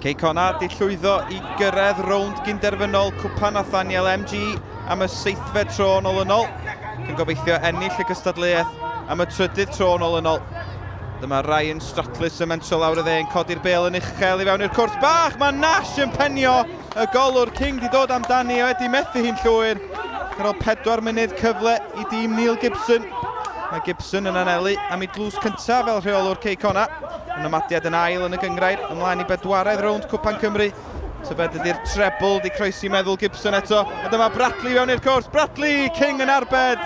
Cei Connah 'di llwyddo i gyrraedd rownd gynderfynol Cwpan Nathaniel MG am y seithfed tro yn olynol, ac yn gobeithio ennill y gystadleuaeth am y trydydd tro yn olynol. Dyma Ryan Stratlus yn mentro lawr y dde yn codi'r bêl yn uchel i fewn i'r cwrt bach. Mae Nash yn penio y golwr. King di dod amdani a wedi methu hi'n llwyr. Ar ôl 4 munud cyfle i dîm Neil Gibson. Mae Gibson yn anelu am ei dlws cyntaf fel rheolwr Cei Connah. Yn ymadiad yn ail yn y gyngrair, ymlaen i bedwaredd rownd Cwpan Cymru. Tybed ydy'r treble di croesi meddwl Gibson eto. A dyma Bradley fewn i'r cwrs. Bradley! King yn arbed!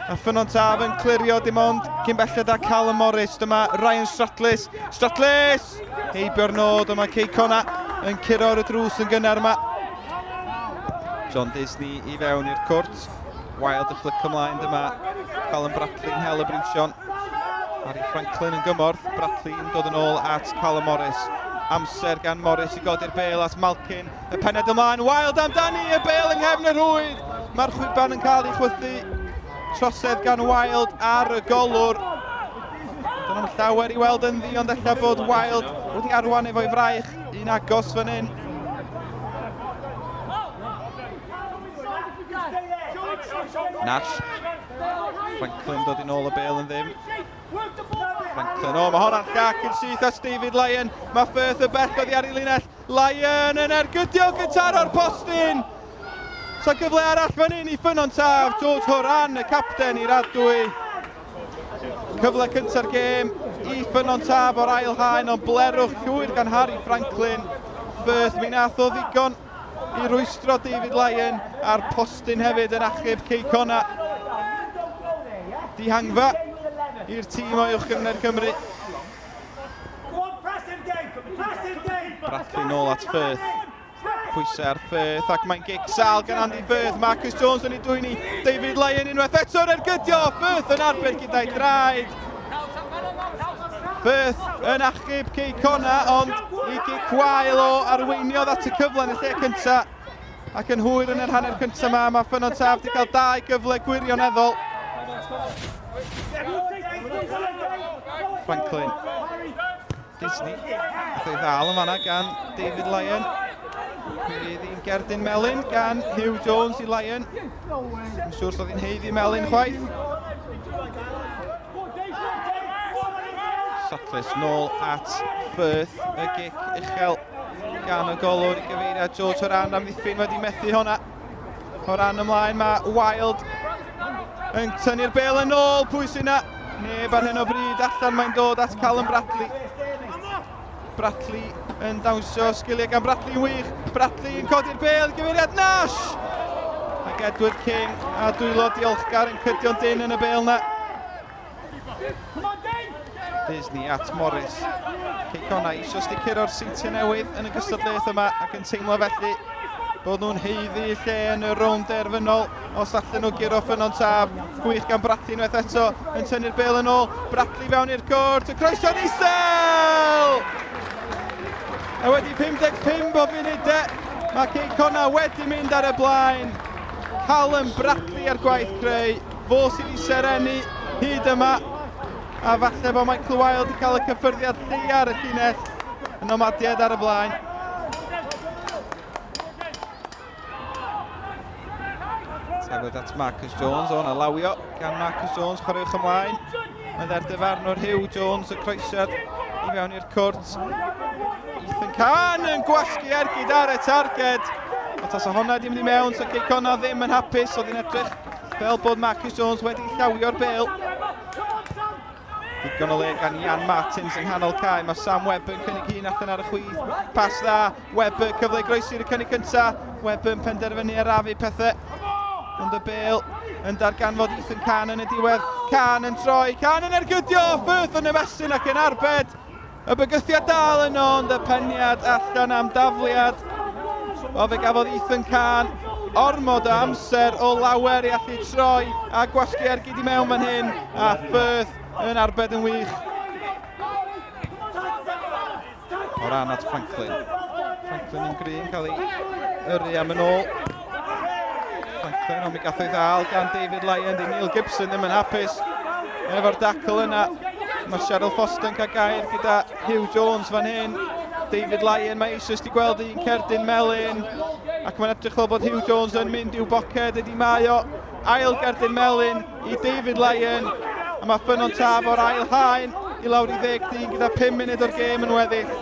A Ffynnon Taf yn clirio dim ond cyn belled â Callum Morris. Dyma Ryan Stratlus. Stratlus! Heibio'r nod, ond mae Cei Connah yn curo ar y drws yn gynnar yma. John Disney i fewn i'r cwrt. Wild y fflic ymlaen, dyma Callum Bradley'n hel y brinsion. Harry Franklin yn gymorth, Bradley yn dod yn ôl at Callum Morris. Amser gan Morris i godi'r bel at Malkin. Y pened ymlaen, Wild amdani, y bel yng nghefn y rhwyd. Mae'r chwiban yn cael ei chwythu. Trosedd gan Wild ar y golwr. Dyna'n llawer i weld ynddi, ond ella bod Wild wedi arwain efo'i fraich. Un agos fan hyn. Nash. Franklin dod i nôl y bel yn ddim. Franklin, o, mae hwnna'n llac yn syth at David Lyon. Mae Firth y bell oddi ar ei linell. Lyon yn ergydio gytar o'r postyn. So gyfle arall fan hyn i Ffynnon Taf. George Horan, y capten i'r adwy. Cyfle cynta'r gêm i Ffynnon Taf o'r ail haen, ond blerwch llwyr gan Harry Franklin. Firth, mi nath o ddigon i rwystro David Lyon a'r postyn hefyd yn achub Cei Connah. Dihangfa i'r tîm o Uwch Gynghrair Cymru. Bradley nôl at Firth. Pwysau ar Firth ac mae'n gic sal gan Andy Firth. Marcus Jones yn ei dwyni. David Lyon unwaith eto'r ergydio. Firth yn arbed gyda'i draed. Firth yn achub Cei Connah, ond i gic wael o arweiniodd at y cyfle yn y lle cyntaf. Ac yn hwyr yn yr hanner cyntaf yma, mae Ffynnon Taf wedi cael dau gyfle gwirioneddol. Franklin. Disney. Nath ei ddal yn fanna gan David Lyon. Bydd hi'n gerdyn melyn gan Hugh Jones i Lyon. Yn siŵr os oedd hi'n heiddi melyn chwaith. Satlus nôl at Firth, y gic uchel gan y golwr i gyfeiriad George Horan am ddiffyn wedi methu hwnna. Horan ymlaen, mae Wild yn tynnu'r bel yn ôl, pwy sy'n na? Neb ar hyn o bryd, allan mae'n dod at Callum Bradley. Bradley yn dawnsio, sgiliau gan Bradley yn wych. Bradley yn codi'r bel, gyfeiriad Nash! Ac Edward King a dwylo diolchgar yn cydio'n dyn yn y bel na. Disney at Morris. Cei Connah eisiau sticuro'r seintiau newydd yn y gystadleuaeth yma ac yn teimlo felly bod nhw'n heiddi lle yn y rownd derfynol os allan nhw guro Ffynnon Taf. Gwych gan Bradley unwaith eto yn tynnu'r bel yn ôl. Bradley fewn i'r cwrt, y croeso'n isel! A wedi 55 o funudau, mae Cei Connah wedi mynd ar y blaen. Callum Bradley ar gwaith creu. Fo sydd i serennu hyd yma. A falle bod Michael Wilde wedi cael y cyffyrddiad lleia ar y llinell yn nomadiaid ar y blaen. Taflid at Marcus Jones, o'n alawio gan Marcus Jones, chwaraewch ymlaen. Mae dde'r dyfarnwr Hugh Jones y croesiad i fewn i'r cwrt. Ethan Kahn yn gwasgu ergyd ar y targed. Ond tas o honna wedi mynd i mewn, so Cei Connah ddim yn hapus, oedd hi'n edrych fel bod Marcus Jones wedi llawio'r bel. Digon o le gan Ian Martins yng nghanol cae. Mae Sam Webb yn cynnig hun allan ar y chwith. Pas dda, Webb cyfle i groesi'r cynnig cyntaf. Webb yn penderfynu arafu pethau. Ond y bel yn darganfod Ethan Kahn yn y diwedd. Kahn yn troi, Kahn yn ergydio, Firth yn ymestyn ac yn arbed. Y bygythiad dal yno, ond y peniad allan am dafliad. O, fe gafodd Ethan Kahn ormod o amser o lawer i allu troi a gwasgu ergyd i mewn fan hyn, a Firth yn arbed yn wych. O ran at Franklin. Franklin yn gry'n cael ei yrru am yn ôl. Franklin, ond mi gath o'i ddal gan David Lyon. Di Neil Gibson ddim yn hapus efo'r dacl yna. Mae Cheryl Foster yn cael gair gyda Hugh Jones fan hyn. David Lyon, mae eisoes wedi gweld un cerdyn melyn. Ac mae'n edrych fel bod Hugh Jones yn mynd i'w boced, ydy mae o. Ail gerdyn melyn i David Lyon. A mae Ffynnon Taf o'r ail haen i lawr i ddeg dyn gyda 5 munud o'r gêm yn weddill.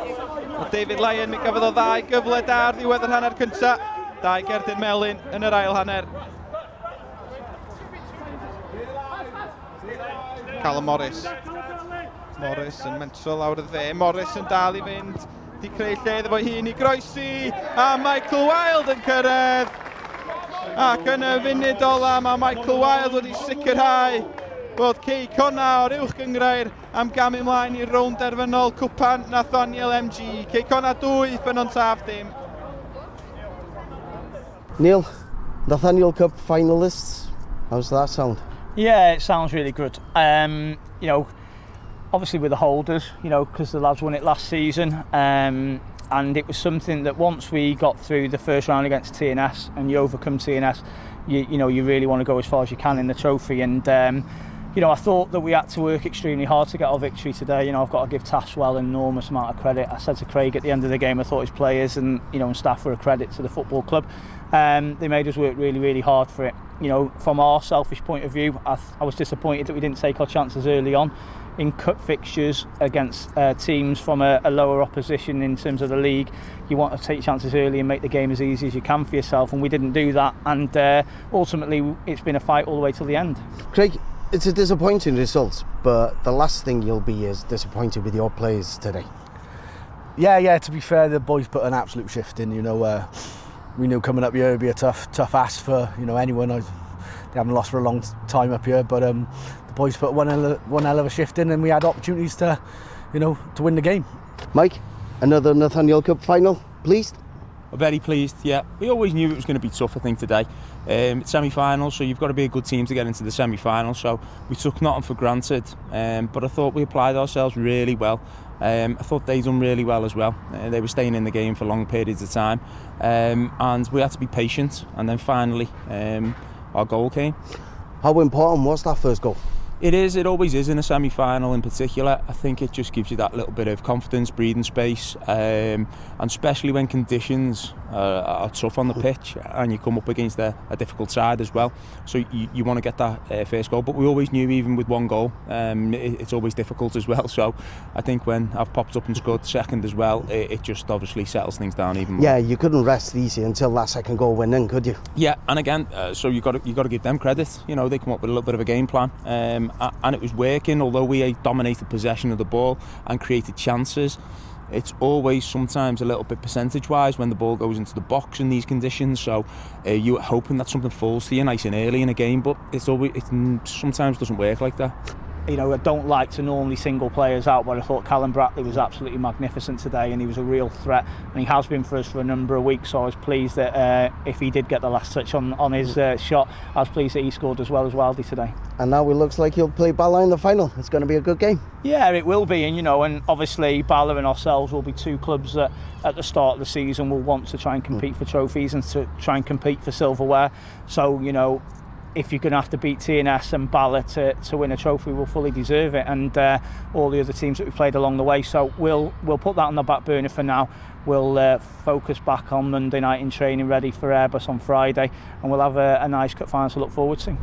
Mae David Lyon, mi gafodd o ddau gyfle da ar ddiwedd yr hanner cyntaf. Dau gerdyn melyn yn yr ail hanner. Callum Morris. Morris yn mentro lawr y dde. Morris yn dal i fynd. Di creu lle iddo fo'i hun i groesi. A Michael Wilde yn cyrraedd. Ac yn y funud ola mae Michael Wilde wedi sicrhau bod Cei Connah o'r uwch gynghrair am gamu ymlaen i'r rownd derfynol Cwpan Nathaniel MG. Cei Connah 2, Ffynnon Taf dim. Neil, Nathaniel Cup finalists, how's that sound? Yeah, it sounds really good. You know, obviously with the holders, you know, because the lads won it last season. And it was something that once we got through the first round against TNS and you overcome TNS, you know, you really want to go as far as you can in the trophy. And, you know, I thought that we had to work extremely hard to get our victory today. You know, I've got to give Taffswell an enormous amount of credit. I said to Craig at the end of the game, I thought his players and, you know, and staff were a credit to the football club. They made us work really, really hard for it. You know, from our selfish point of view, I was disappointed that we didn't take our chances early on in cup fixtures against teams from a lower opposition in terms of the league. You want to take chances early and make the game as easy as you can for yourself, and we didn't do that. And ultimately, it's been a fight all the way till the end. Craig, it's a disappointing result, but the last thing you'll be is disappointed with your players today. Yeah, to be fair, the boys put an absolute shift in. You know, we knew coming up here would be a tough ask for, you know, anyone. They haven't lost for a long time up here, but the boys put one hell of a shift in, and we had opportunities to, you know, to win the game. Mike, another Nathaniel Cup final. Pleased? Very pleased, yeah. We always knew it was going to be tough, I think, today. It's semi-final, so you've got to be a good team to get into the semi-final. So we took nothing for granted, but I thought we applied ourselves really well. I thought they done really well as well. They were staying in the game for long periods of time, and we had to be patient. And then finally, our goal came. How important was that first goal? It is, it always is in a semi-final in particular. I think it just gives you that little bit of confidence, breathing space, and especially when conditions are tough on the pitch and you come up against a difficult side as well. So you want to get that first goal, but we always knew even with one goal, it's always difficult as well. So I think when I've popped up and scored second as well, it just obviously settles things down even more. Yeah, you couldn't rest easy until that second goal went in, could you? Yeah, and again, so you got to give them credit. You know, they come up with a little bit of a game plan. And it was working, although we dominated possession of the ball and created chances. It's always sometimes a little bit percentage-wise when the ball goes into the box in these conditions. So you're hoping that something falls to you nice and early in a game, but it's always, it sometimes doesn't work like that. You know, I don't like to normally single players out, but I thought Callum Brackley was absolutely magnificent today, and he was a real threat, and he has been for us for a number of weeks. So I was pleased that if he did get the last touch on his shot, I was pleased that he scored as well as Wildy today. And now it looks like he'll play Bala in the final. It's going to be a good game. Yeah, it will be, and you know, and obviously Bala and ourselves will be two clubs that at the start of the season will want to try and compete for trophies and to try and compete for silverware. So, you know, if you're going to have to beat TNS and Bala to win a trophy, we'll fully deserve it, and all the other teams that we've played along the way. So we'll put that on the back burner for now. We'll focus back on Monday night in training, ready for Airbus on Friday, and we'll have a nice cup final to look forward to.